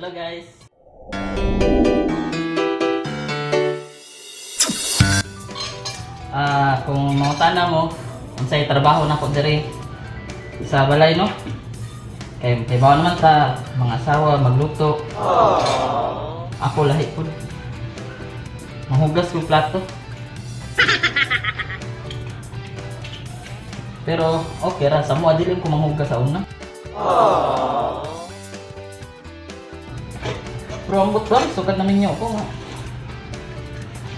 Hello, guys. Kung mangutana mo, unsay trabaho nako diri sa balay, no? Kay kay bawa naman ta mga asawa magluto. Ako lahi pud. Mahugas ko plato. Pero okay ra sa mo, dili ko manghugas sa una. Pero ambot ba, sukat namin niyo ako nga.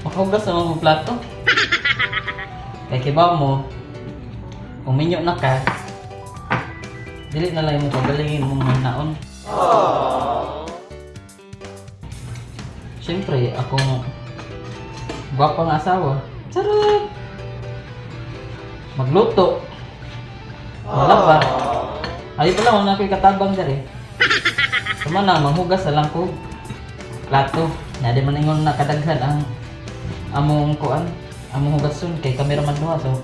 Makahugas sa mga plato. Kay kibaw mo, kung minyo na ka, dili na lang mo pagalingin mong naon. Siyempre, akong gwapang asawa. Charot! Magluto. Wala pa. Ay pala, wala ako'y katabang diri. Tama na, manghugas na lang ko plato. Na di man ingon na kadaghan ang among kuan, among hugason kay kamera man duha, so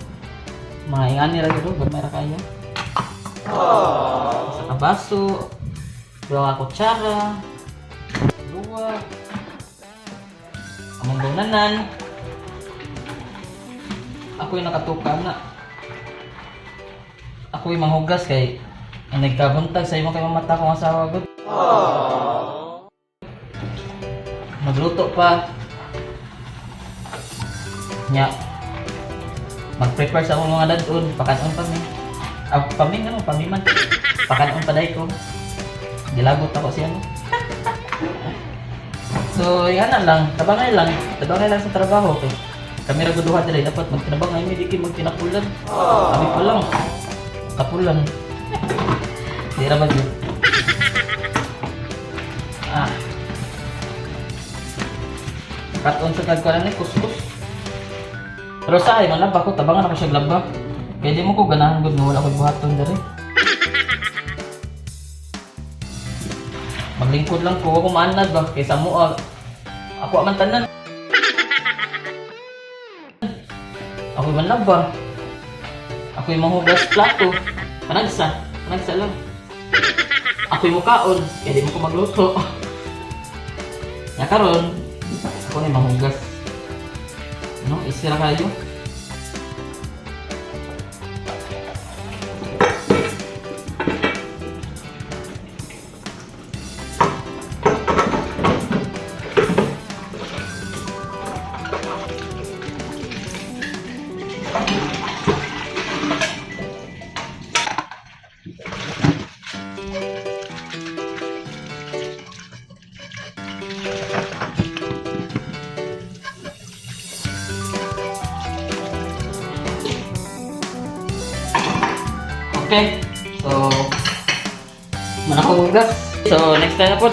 mga ingani ra gyud, gamay ra kayo. Sa kabaso, duha ka kutsara, duha, among dunanan. Ako yung nakatuka na. Ako yung manghugas kay ang nagkabuntag sa imong kay mamata kong asawa gud. Magluto pa. Nya. Mag-prepare sa akong mga dadon, pakanon pa mi. Ah, paming ano, pamiman. Pakanon pa dai ko. Gilagot ako siya, no. So, yan na lang. Tabangay lang. Tabangay lang sa trabaho. Kay kami ra duha diri, dapat magtinabangay mi, di kay magtinapulan. Abi pa lang. Kapulan. Di ra ba gyud? Ah. Katon sa tagkuan ni kuskus. Pero sa ay manlaba ko, tabangan ako siya laba. Kaya di mo ko ganahan gud nga wala ko'y buhaton diri. Maglingkod lang ko, ako maanad ba kaysa mo ah, ako man tanan. Ako manlaba. Ako'y manghugas plato. Panagsa. Panagsa lang. Ako'y mukaon. Kaya di mo ko magluto. Ya karon, ako ni manghugas. No, isira kayo. Okay. So, manako hugas. So, next time na po.